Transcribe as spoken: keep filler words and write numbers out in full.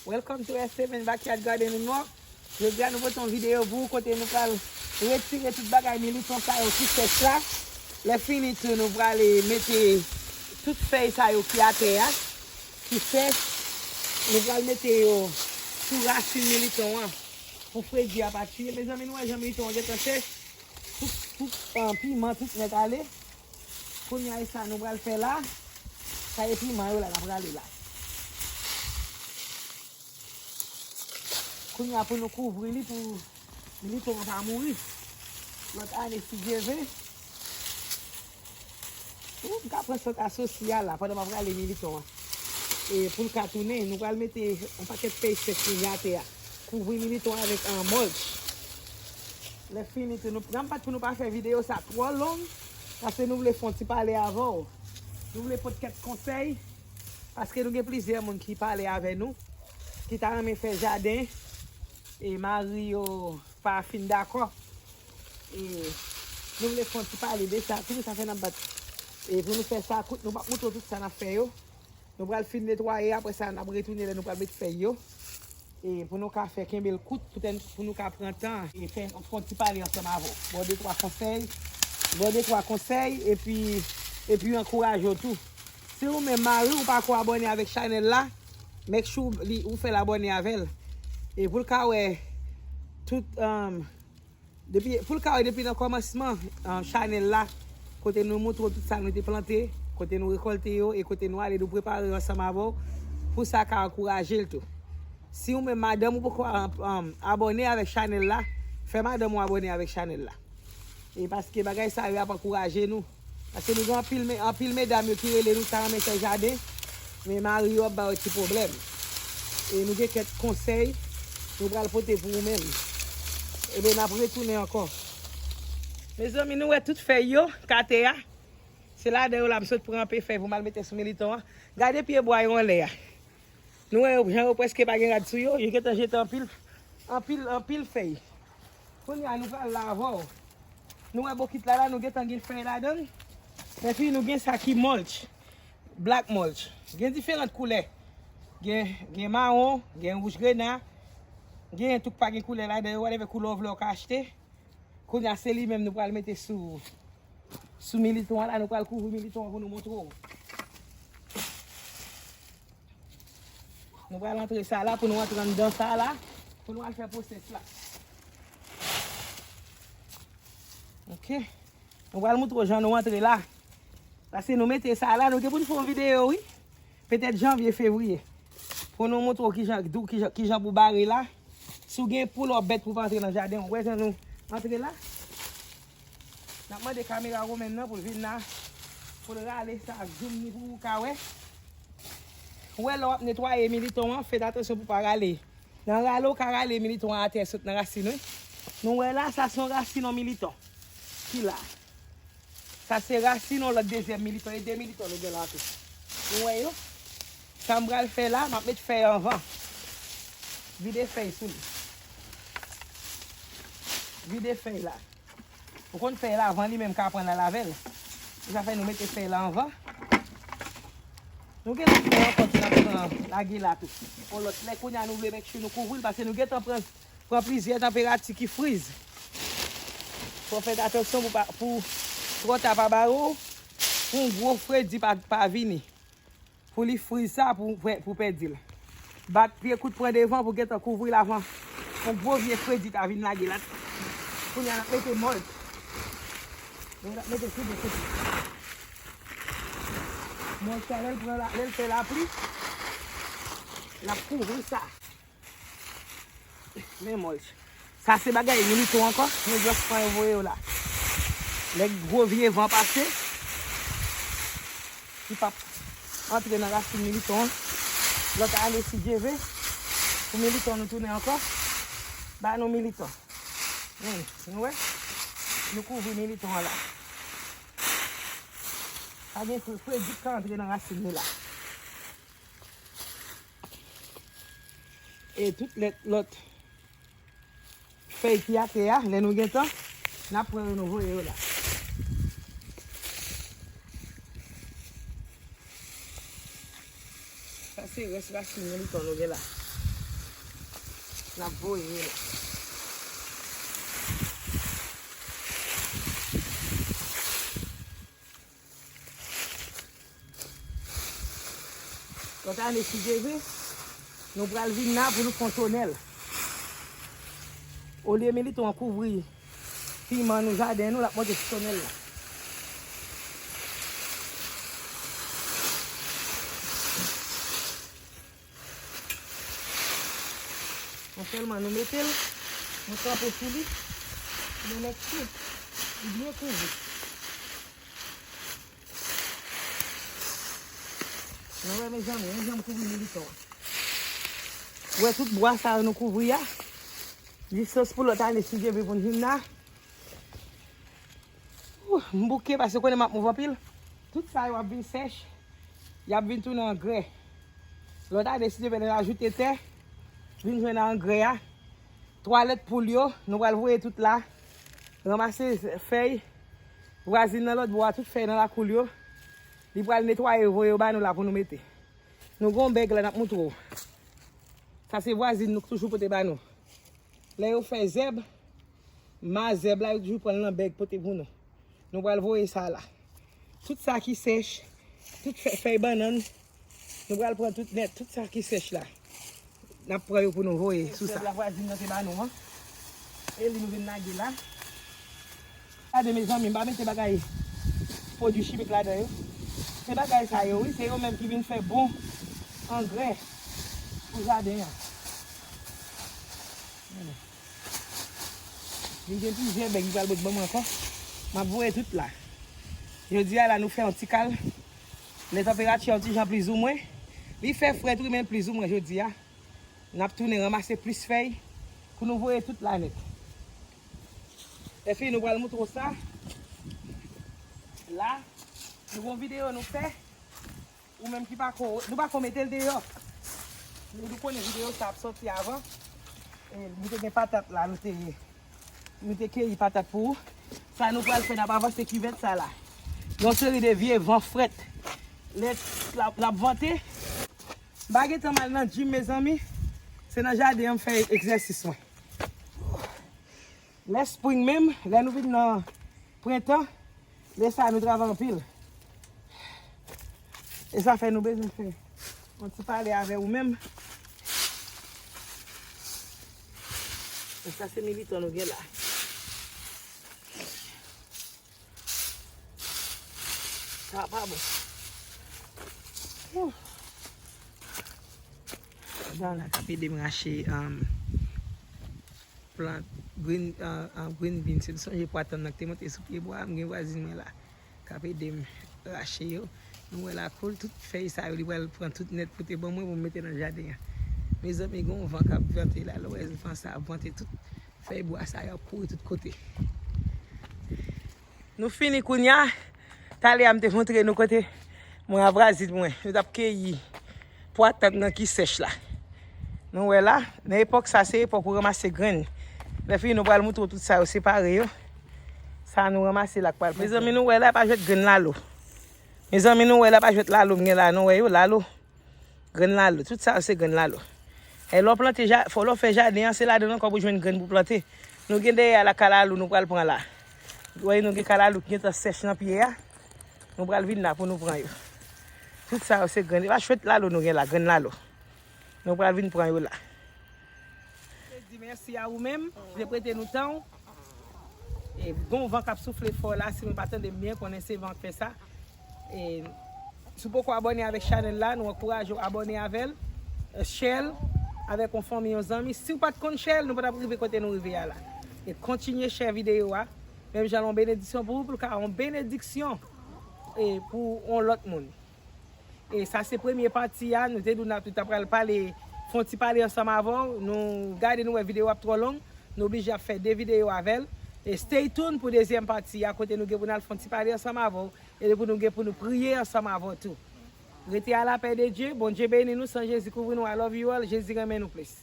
Welcome to S seven Backyard Garden in Mò. Jodi a nou pote yon videyo pou ou kote nou pral retire tout bagay militon sa yo ki sèch la. Lè fini tou nou pral mete tout fèy sa yo ki atè a, ki sèch. Nou pral mete yo sou rasin militon an pou fredi a pa tiye. Mezanmi, nou wè jan militon an gentan sèch. Tout, tout, ah, piman tout nèt ale. Kounye a, e sa nou pral fè la. Sa e piman yo la, n ap rale la. Kounye a pou nou kouvri li pou militon an pa mouri. Lòt ane, si Dye vle. Ou, m ka pran sant asosi a la pandan m ap rale militon an. E pou l ka tounen, nou pral mete yon pakèt fèy sèch ki atè a. Kouvri militon an avèk an mulch. Lè fini tou, nou pran pat pou nou pa fè videyo sa twò long, paske nou vle fè yon ti pale avè w. Nou vle pote kèk konsèy, paske nou gen plizyè moun ki pale avè nou, ki ta renmen fè jaden, e mari yo pa fin dakò. E nou vle fè yon ti pale de sa tou, sa fè n ap bat. E pou nou fè sa kout, nou p ap moutre w tout sa n ap fè yo. Nou pral fin netwaye, apre sa, n ap retounen lè nou pral met fèy yo. E pou nou ka fè kenbe l kout, poutèt pou nou ka pran tan e fè, fè yon ti pale ansanm avè w. Ba w de twa konsèy, ba w de twa konsèy, epi, epi ankouraje w tou. Si ou menm mari w pa ko abòne avèk chanèl la, make sure li, ou fè l abòne avè l. E pou l ka wè tout, um, depi, pou l ka wè depi nan kòmansman, um, chanèl la, kote nou moutre w tout sa nou te plante, kote nou rekòlte yo, e kote nou ale, nou prepare yo ansanm avè w, pou sa ka ankouraje l tou. Si ou menm madanm ou poko, um, um, abòne avèk chanèl la, fè madanm ou abòne avèk chanèl la. E paske bagay sa yo ap ankouraje nou. Paske nou gen anpil, me- anpil medam yo ki rele nou ta renmen fè jaden, men mari yo ap ba yo ti pwoblèm. E nou gen kèk konsèy nou pral pote pou ou menm. Ebyen, n ap retounen ankò. Mezanmi, nou wè tout fèy yo k atè a. Se ladan yo la m sot pran anpe fèy pou m al mete sou militon an. Gade pye bwa yo anlè a. Nou wè yo, jan yo prèske pa gen rad sou yo, yo gentan jete anpil, anpil, anpil fèy. Kounye a, nou pral la avè w. Nou wè bokit la, la, nou gentan gen fèy ladan l. Epi nou gen sa ki mulch, black mulch. Gen diferan koulè. Gen, gen mawon, gen wouj grena, gen tou k pa gen koulè ladan yo, whatever koulè w vle w ka achte. Kounye a, se li menm nou pral mete sou, sou militon an la, nou pral kouvri militon an pou nou montre w. Nou pral antre sa la pou nou antre anndan sa la, pou nou al fè pwosès la. Ok. Nou pral montre w jan nou antre la. Paske nou mete sa la, nou gen pou n fè yon videyo, wi. Petèt janvye, fevriye. Pou nou montre w kijan, di w kijan, kijan pou bare la. Si w gen poul, w ap bèt pou w pa antre nan jaden w. Ou wè jan nou antre la? N ap mande kamera women nan pou l vin la, pou l rale sa ak zoom ni pou ou ka wè. Ou wè lè w ap netwaye militon an, fè atansyon pou w pa rale. Nan rale, w ka rale militon an atè sot nan rasin, wi. Nou wè la, sa se yon rasin yon militon ki la. Sa se rasin yon lòt dezyèm militon, e de militon nou gen la tou. Nou wè yo? Sa m pral fè la, m ap met fèy anvan. Vide fèy sou li. Vide fèy la. Ou konn fèy la avan li menm ka pran nan lavèl. Se sa fè nou mete fèy la anvan. Nou gen lòt fèy ankò ki n ap pran lage la tou. On lòt lè kounye a nou vle make sure nou kouvri l paske nou gentan pran, pran plizyè tanperati ki friz. Fò w fè atansyon pou pa, pou twò ta pa bare w, pou yon gwo fredi pa, pa vini. Pou li friz sa, pou, pou, pou pèdi l. Bat pye kout pran devan pou gentan kouvri l avan yon gwo vye fredi ta vin lage la. Kounye a n ap mete mòlt. Nou ap mete tout de kote. Mòlt sa, lè l pran la, lè l fè lapli, l ap kouvri sa. Men mòlt. Sa se bagay militon ankò, nou just pran yo voye yo la. Lè gwo vye van pase, li p ap antre nan rasin militon an. Lòt ane, si Dye vle, pou militon nou tounen ankò, ba nou militon. Men, nou wè? Nou kouvri militon an la. Pa gen fre, fredi k ka antre nan rasin li la. E tout lèt, lòt fèy ki atè a, lè nou gen tan, n ap pran yo, nou voye yo la. Sa se rès rasin militon nou gen la. N ap voye la. Lòt ane, si Dye vle, nou pral vin la pou nou fè yon tonèl. Olye militon an kouvri piman nou, jaden nou, l ap monte sou tonèl la. Non sèlman nou mete l, nou kanpe sou li, nou mèt li byen kouvri. Nou wè, mezanmi, yon jan m kouvri militon an. Ou wè tout bwa sa yo nou kouvri a? Jis pou lòt ane, si Dye vle, pou n vin la. Ou, m bouke paske konnen m ap move anpil. Tout sa yo ap vin sèch. Y ap vin tounen angrè. Lòt ane, si Dye vle, lè n ajoute tè, vin jwenn angrè a. Twalèt poul yo, nou pral voye tout la. Ranmase fèy. Vwazin nan lòt bò a, tout fèy nan lakou l yo. Li pral netwaye, voye yo ba nou la pou nou mete. Nou gon bèg la, n ap moutre w. Sa se vwazin nou k toujou pote ba nou. Lè yo fè zèb, ma zèb la, yo toujou pran l nan bèg pote pou nou. Nou pral voye sa la. Tout sa ki sèch, tout fè-, fèy bannann, nou pral pran tout nèt, tout sa ki sèch la. N ap pran yo pou nou voye sou sa. Zèb la vwazin nan te ba nou an. E li nou vin lage la. Gade, mezanmi, m pa mete bagay pwodui chimik ladan yo. Se bagay sa yo, wi, se yo menm ki vin fè bon angrè pou jaden an. Vin gen plizyè bèg, li pral bòt ban mwen ankò. M ap voye tout la. Jodi a la, nou fè yon ti kal. Lè tanperati a yon ti jan plizoumwen. Li fè frèt, wi, men plizoumwen jodi a. N ap tounen ranmase plis fèy pou nou voye tout la nèt. Lè fini, nou pral moutre w sa. La, nou gon videyo nou fè. Ou menm ki pa ko, nou pa ko mete l deyò. Nou, nou konnen videyo sa ap sòti avan. E nou te gen patat la, nou te, nou te keyi patat pou ou. Sa nou pral fè, n ap avanse kivèt sa la. Yon seri de vye van frèt. Lè l ap, l ap vante. M pa gentan m al nan gym, mezanmi. Se nan jaden an m fè egzèsis mwen. Lè spring menm, lè nou vin nan prentan, lè sa nou travay anpil. E sa fè nou bezwen fè yon ti pale avè ou menm. E sa se militan nou gen la. Sa pa bon. Ouh. Sa la k ap ede m rache, um, plant green, uh, uh, green beans. M sonje pwa tann nan k te monte sou pye bwa a, m gen vwazin mwen la k ap ede m rache yo. Nou wè lakou l, tout fèy sa yo, li pral pran tout nèt pote ban mwen pou m mete nan jaden an. Mezanmi, gen yon van k ap vante la, lè w wè van sa ap vante, tout fèy bwa sa yo ap kouri tout kote. Nou fini kounye a. Talè a m te montre nou kote mwen ak vwazin mwen, nou t ap keyi pwa tann nan ki sèch la. Nou wè la, nan epòk sa, se epòk pou ranmase grenn. Lè fini, nou pral moutre w tout sa yo separe yo. Sa nou ranmase la k pral. Mezanmi, nou wè la, pa jwèt grenn lalo. Mezanmi, nou wè la, pa jwèt lalo m gen la, nou wè yo, lalo. Grenn lalo, tout sa yo se grenn lalo. E lè w plante ja-, fò lè w fè jaden an, se ladan l ankò pou jwenn grenn pou plante. Nou gen dèyè a la kalalou nou pral pran la. Ou wè nou gen kalalou ki gentan sèch nan pye a. Nou pral vin la pou nou pran yo. Tout sa yo se grenn. E pa chwèt lalo nou gen la, grenn lalo. Nou pral vin pran yo la. Di mèsi a ou menm, ki te prete nou tan w. E gon van k ap soufle fò la, si nou pa tande m byen, konnen se van k fè sa. E si w poko abòne avèk chanèl la, nou ankouraje w abòne avè l, e, share l avèk yon fanmi, yon zanmi. Si w pa t konn share l, nou pa t ap rive kote nou rive a la. E kontinye share videyo a, menm jan l yon benediksyon pou ou, pou l ka yon benediksyon, e, pou yon lòt moun. E sa se premye pati a, nou te di w n ap, nou ta pral pale, fè yon ti pale ansanm avè w. Nou gade, nou wè videyo ap twò long, nou oblije ap fè de videyo avè l. E stay tuned pou dezyèm pati a, kote nou gen pou n al fè yon ti pale ansanm avè w, e pou nou gen pou nou priye ansanm avè w tou. Rete a la pè de Dye, Bondye beni nou, san Jezi kouvri nou, I love you all, Jezi renmen nou plis.